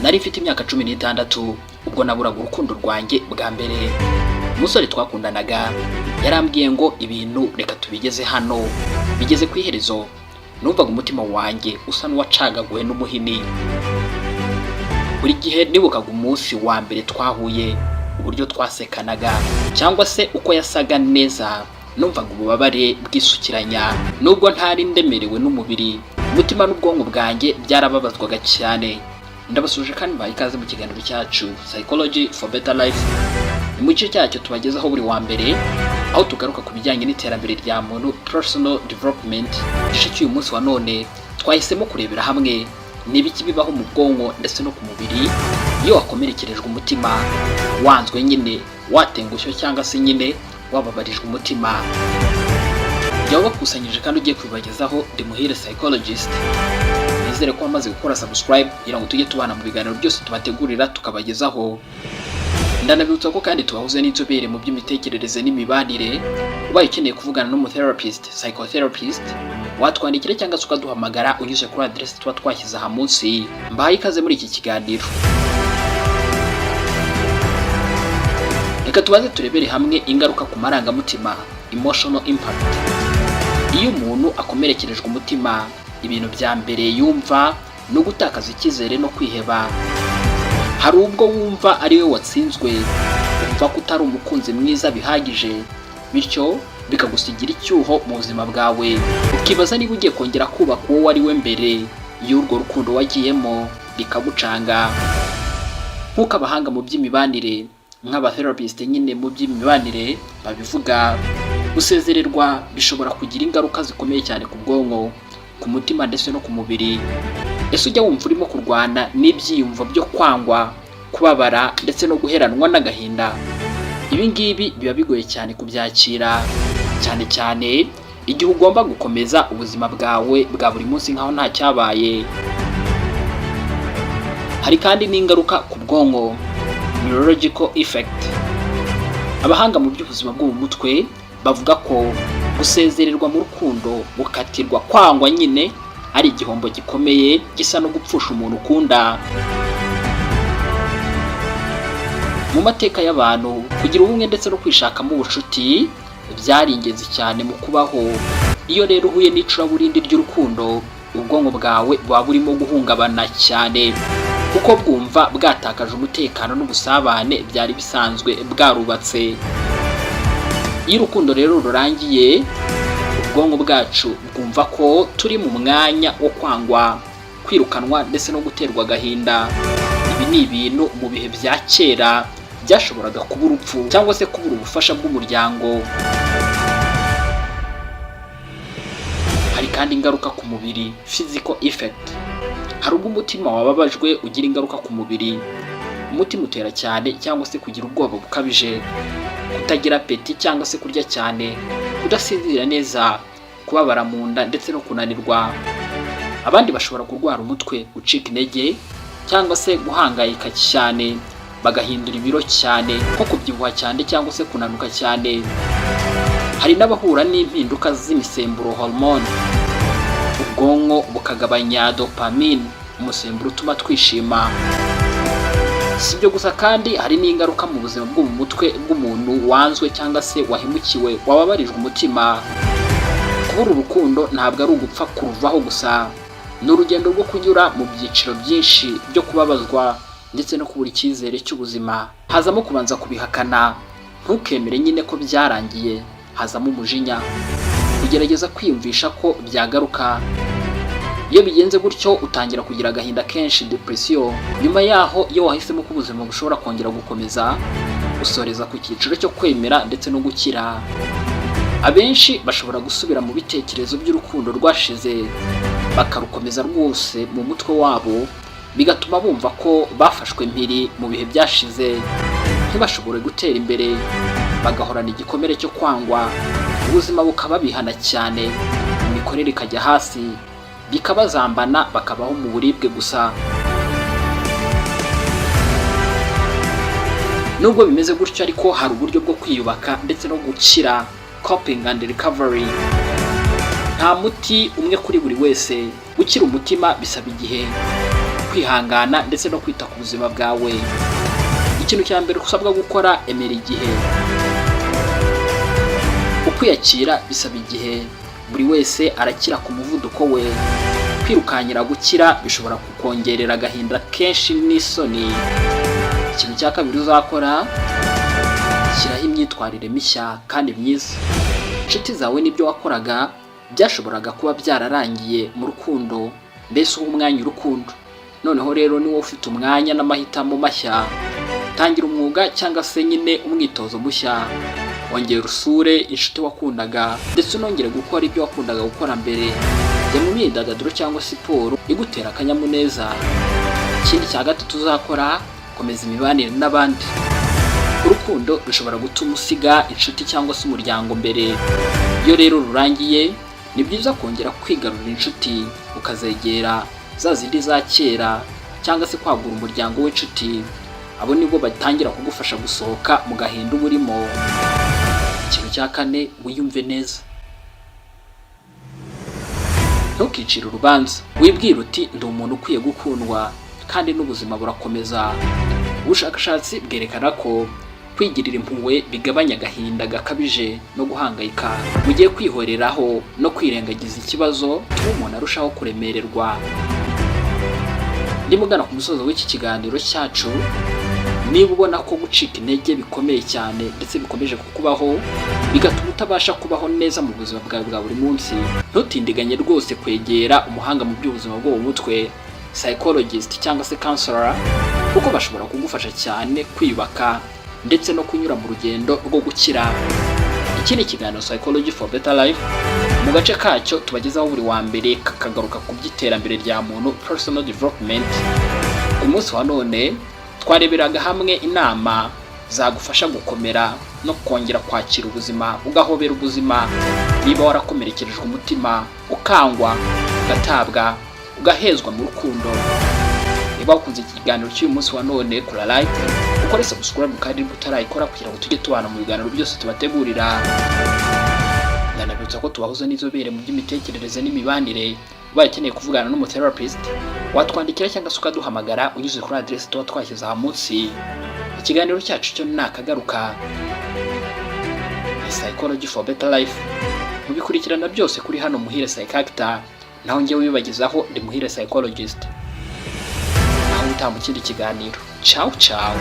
Nari mfite imyaka 16 ubwo naburaga urukundo rwanjye bwa mbere. Umusore twakundanaga yarambwiye ngo ibintu reka tubigeze hano, bigeze ku iherezo. Numvaga umutima wanjye usa n'uwacagaguwe n'umuhini. Buri gihe nibukaga umunsi wa mbere twahuye, uburyo twasekanaga cyangwa se uko yasaga neza. Numvaga ububabare bwisukiranya. Nubwo ntari ndemerewe n'umubiri, umutima n'ubwonko bwanjye byarababazwaga cyane. Ndabasuje kandi mbahaye ikaze mu kiganiro cyacu Psychology for Better Life. Ni mu gice cyacyo tubagezaho buri wa mbere, aho tugaruka ku bijyanye n'iterambere rya muntu, personal development. Igice cy'uyu munsi wa none twahisemo kurebera hamwe ni ibiki bibaho mu bwonko ndetse no ku mubiri iyo wakomerekerejwe umutima, wanzwe nyine, watengushye cyangwa se nyine wababarijwe umutima. Jya wabakusanyije kandi ugiye kubibagezaho ndi Muhire Psychologist. Nizere ko wamaze gukora subscribe kugira ngo tujye tubana mu biganiro byose tubategurira tukabagezaho. Ndanabibutsa ko kandi tubahuze n'inzobere mu by'imitekerereze n'imibanire. Ubaye ukeneye kuvugana n'umutherapist, psychotherapist, watwandikira cyangwa se ukaduhamagara unyuze kuri aderesi tuba twashyize aha munsi. Mbahaye ikaze muri iki kiganiro. Reka tubanze turebere hamwe ingaruka ku marangamutima, emotional impact. Iyo umuntu akomerekerejwe umutima, ibintu bya mbere yumva ni ugutakaza icyizere no kwiheba. Hari ubwo wumva ari we watsinzwe, wumva ko utari umukunzi mwiza bihagije, bityo bikagusigira icyuho mu buzima bwawe, ukibaza niba ugiye kongera kubaka uwo wari we mbere y'urwo rukundo wagiyemo, bikagucanga. Nk'uko abahanga mu by'imibanire, nk'abatherapist nyine mu by'imibanire babivuga, gusezererwa bishobora kugira ingaruka zikomeye cyane ku bwonko, ku mutima ndetse no ku mubiri. Ese ujya wumva urimo kurwana n'ibyiyumvo byo kwangwa, kubabara ndetse no guheranwa n'agahinda? Ibi ngibi biba bigoye cyane kubyakira, cyane cyane igihe ugomba gukomeza ubuzima bwawe bwa buri munsi nkaho nta cyabaye. Hari kandi n'ingaruka ku bwonko, neurological effect. Abahanga mu by'ubuzima bwo mu mutwe bavuga ko gusezererwa mu rukundo, gukatirwa kwangwa nyine, ari igihombo gikomeye gisa no gupfusha umuntu ukunda. Mu mateka y'abantu, kugira ubumwe ndetse no kwishakamo ubucuti byari ingenzi cyane mu kubaho. Iyo rero uhuye n'icuraburindi ry'urukundo, ubwonko bwawe buba burimo guhungabana cyane, kuko bwumva bwatakaje umutekano n'ubusabane byari bisanzwe bwarubatse. Iyo urukundo rero rurangiye, ubwonko bwacu bwumva ko turi mu mwanya wo kwangwa, kwirukanwa ndetse no guterwa agahinda. Ibi ni ibintu mu bihe bya kera byashoboraga kuba urupfu cyangwa se kubura ubufasha bw'umuryango. Hari kandi ingaruka ku mubiri, physical effect. Hari ubwo umutima wababajwe ugira ingaruka ku mubiri: umutima utera cyane cyangwa se kugira ubwoba bukabije, kutagira appétit cyangwa se kurya cyane, kudasinzira neza, kubabara mu nda ndetse no kunanirwa. Abandi bashobora kurwara umutwe, gucika intege cyangwa se guhangayika cyane, bagahindura ibiro cyane, nko kubyibuha cyane cyangwa se kunanuka cyane. Hari n'abahura n'impinduka z'imisemburo, hormone, ubwonko bukagabanya dopamine, umusemburo utuma twishima. Si ibyo gusa kandi, hari n'ingaruka mu buzima bwo mu mutwe bw'umuntu wanzwe cyangwa se wahemukiwe, wababarijwe umutima. Kubura urukundo ntabwo ari ugupfa kuruvaho gusa, ni urugendo rwo kunyura mu byiciro byinshi byo kubabazwa ndetse no kubura icyizere cy'ubuzima. Hazamo kubanza kubihakana, ntukemere nyine ko byarangiye. Hazamo umujinya, kugerageza kwiyumvisha ko byagaruka. Iyo bigenze gutyo, utangira kugira agahinda kenshi, depression. Nyuma yaho, iyo wahisemo ko ubuzima bushobora kongera gukomeza, usoreza ku cyiciro cyo kwemera ndetse no gukira. Abenshi bashobora gusubira mu bitekerezo by'urukundo rwashize, bakarukomeza rwose mu mutwe wabo, bigatuma bumva ko bafashwe mpiri mu bihe byashize, ntibashobore gutera imbere, bagahorana igikomere cyo kwangwa, ubuzima bukababihana cyane, imikorere ikajya hasi, bikabazambana, bakabaho mu buribwe gusa. Nubwo bimeze gutyo ariko, hari uburyo bwo kwiyubaka ndetse no gukira, coping and recovery. Nta muti umwe kuri buri wese. Gukira umutima bisaba igihe. Kwibuka Kwihangana ndetse no kwita ku buzima bwawe. Ikintu cya mbere usabwa gukora, emera igihe. Ukwiyakira bisaba igihe. Buri wese arakira ku muvuduko we. Kwirukankira gukira bishobora kukongerera agahinda kenshi n'isoni. Ikintu cya kabiri uzakora, shyiraho imyitwarire mishya kandi myiza. Inshuti zawe n'ibyo wakoraga byashoboraga kuba byararangiye mu rukundo. Mbese uha umwanya urukundo. Noneho rero niwowe ufite umwanya n'amahitamo mashya. Tangira umwuga cyangwa se nyine umwitozo mushya, wongera usure inshuti wakundaga, ndetse unongere gukora ibyo wakundaga gukora mbere. Jya mu myidagaduro cyangwa siporo igutera akanyamuneza. Ikindi cya gatatu uzakora, komeza imibanire n'abandi. Urukundo rushobora gutuma usiga inshuti cyangwa se umuryango mbere. Iyo rero rurangiye, ni byiza kongera kwigarurira inshuti, ukazegera za zindi za kera cyangwa se kwagura umuryango w'inshuti. Abo nibo batangira kugufasha gusohoka mu gahinda uba urimo. Ikintu cya kane, wiyumve neza, ntukicire urubanza. Wibwire uti: "Ndi umuntu ukwiye gukundwa kandi n'ubuzima burakomeza." Ubushakashatsi bwerekana ko kwigirira impuhwe bigabanya agahinda gakabije no guhangayika, mu gihe kwihoreraho no kwirengagiza ikibazo bituma umuntu arushaho kuremererwa. Ndimo ugana ku musozo w'iki kiganiro cyacu. Niba ubona ko gucika intege bikomeye cyane ndetse bikomeje kukubaho, bigatuma utabasha kubaho neza mu buzima bwawe bwa buri munsi, ntutindiganye rwose kwegera umuhanga mu by'ubuzima bwo mu mutwe, psychologist cyangwa se counselor, kuko bashobora kugufasha cyane kwiyubaka ndetse no kunyura mu rugendo rwo gukira. Iki ni ikiganiro Psychology for Better Life, mu gace kacyo tubagezaho buri wa mbere kakagaruka ku by'iterambere rya muntu, personal development. Uyu munsi wa none twareberaga hamwe inama zagufasha gukomera no kongera kwakira ubuzima, ugahobera ubuzima, niba warakomerekerejwe umutima, ukangwa, ugatabwa, ugahezwa mu rukundo. Niba wakunze iki kiganiro cy'uyu munsi wa none, kora like, ukore subscribe kandi niba utarayikora, kugira ngo tujye tubana mu biganiro byose tubategurira. Ndanabibutsa ko tubahuza n'inzobere mu by'imitekerereze n'imibanire. Ubaye ukeneye kuvugana n'umutherapist, watwandikira cyangwa se ukaduhamagara unyuze kuri aderesi tuba twashyize aha munsi. Ikiganiro cyacu cyo ni akagaruka, ni Psychology for Better Life. Mubikurikirana byose kuri hano Muhire Psychactor, naho njyewe ubibagezaho ndi Muhire Psychologist. Naho utaha mu kindi kiganiro. Ciao ciao.